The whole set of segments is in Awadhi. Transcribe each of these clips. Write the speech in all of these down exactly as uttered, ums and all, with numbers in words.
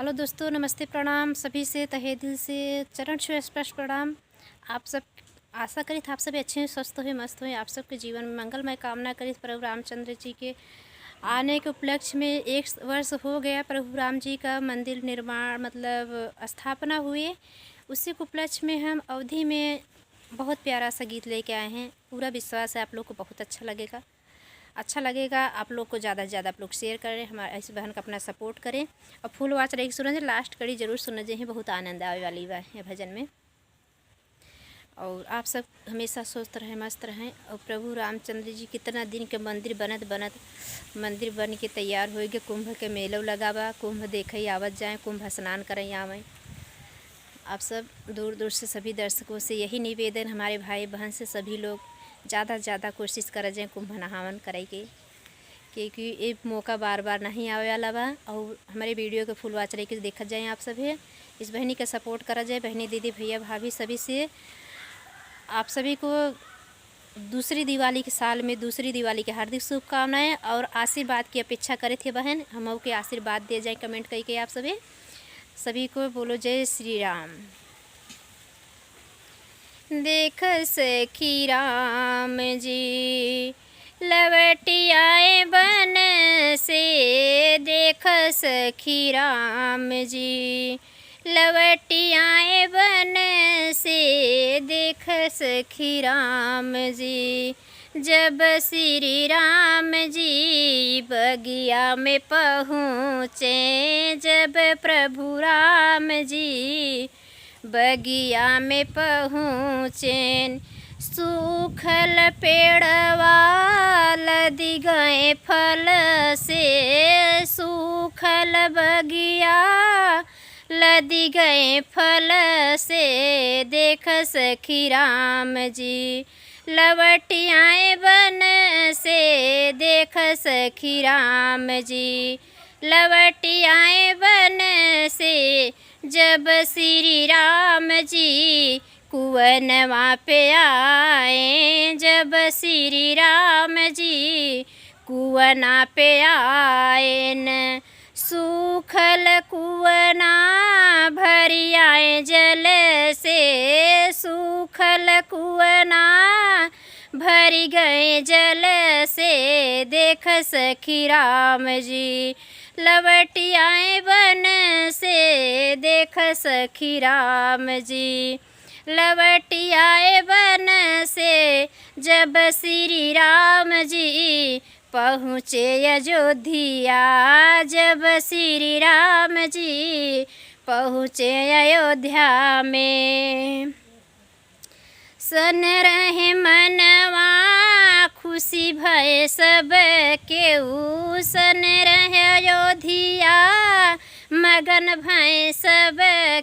हेलो दोस्तों, नमस्ते, प्रणाम। सभी से तहे दिल से चरण छुए स्पर्श प्रणाम। आप सब, आशा करित आप सभी अच्छे हुए, स्वस्थ हुए, मस्त हुए। आप सबके जीवन में मंगलमय कामना करित प्रभु रामचंद्र जी के आने के उपलक्ष्य में एक वर्ष हो गया प्रभु राम जी का मंदिर निर्माण, मतलब स्थापना हुए। उसी के उपलक्ष्य में हम अवधी में बहुत प्यारा सा गीत लेके आए हैं। पूरा विश्वास है आप लोग को बहुत अच्छा लगेगा। अच्छा लगेगा, आप लोग को ज़्यादा से ज़्यादा आप लोग शेयर करें, हमारे इस बहन का अपना सपोर्ट करें। और फुल वॉच रही सुनने, लास्ट कड़ी जरूर सुनने जे, बहुत आनंद आवे वाली बा ये भजन में। और आप सब हमेशा स्वस्थ रहें, मस्त रहें। और प्रभु रामचंद्र जी कितना दिन के मंदिर बनत बनत, मंदिर बन के तैयार होइ गए, कुंभ के मेलो लगा बा, कुंभ देखे आवत जाएँ, कुंभ स्नान करें आवें। आप सब दूर दूर से सभी दर्शकों से यही निवेदन, हमारे भाई बहन से, सभी लोग ज़्यादा से ज़्यादा कोशिश करा जाए कुंभ नहावन करे के, क्योंकि ये मौका बार बार नहीं आवे वाला बा। और हमारे वीडियो के फुल वॉच रह के देखा जाए आप सभी, इस बहनी का सपोर्ट करा जाए। बहनी, दीदी, भैया, भाभी सभी से आप सभी को दूसरी दिवाली के साल में दूसरी दिवाली के हार्दिक शुभकामनाएं और आशीर्वाद की अपेक्षा करे थे बहन, हम के आशीर्वाद दे जाए कमेंट करके आप सभी। सभी को बोलो जय श्री राम। देख सखी राम जी लवटि आए बन से, देख सखी राम जी लवटि आए बन से, देख सखी राम जी। जब श्री राम जी बगिया में पहुँचे, जब प्रभु राम जी बगिया में पहुँचेन, सूखल पेड़वा लदि गए फल से, सूखल बगिया लदि गए फल से। देख सखी राम जी लवटि आए बन से, देख सखी राम जी लवटि आए बन से। जब श्री राम जी कुअनवा पे आए, जब श्री राम जी कुअना पे आएन, सूखल कुअना भरि आए जल से, सूखल कुअना भरि गए जल से। देख सखी राम जी लवटि आए बन से, देख सखी राम जी लवटि आए बन से। जब श्री राम जी पहुँचे अयोध्या, जब श्री राम जी पहुँचे अयोध्या में, सन रहे मनवा खुशी भए सब केहू, सन रहे अयोध्या मगन भए सब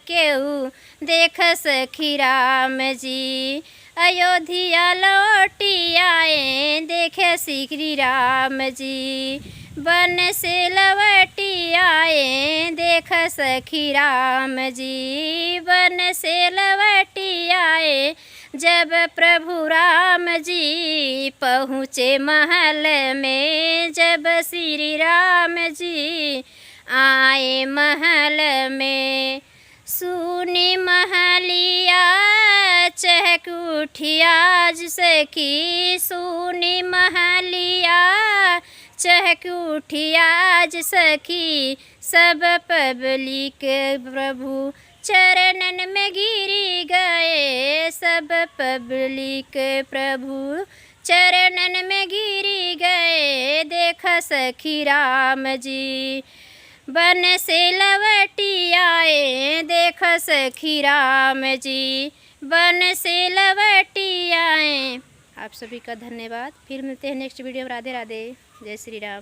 केहू। देख सखी राम जी अयोध्या लौटि आए, देख श्री राम जी बन से लवटि आए। देख सखी राम जी बन से लवटि आए। जब प्रभु राम जी पहुँचे महल में, जब श्री राम जी आए महल में, सुनी महलिया चहक उठी आज सखी, सुनी महलिया चहक उठी आज सखी। सब पब्लिक प्रभु चरणन में गिरी गए, सब पब्लिक प्रभु चरणन में गिरी गए। देख सखी राम जी बन से लवटि आए, देख सखी राम जी बन से लवटि आए। आप सभी का धन्यवाद। फिर मिलते हैं नेक्स्ट वीडियो में। राधे राधे, जय श्री राम।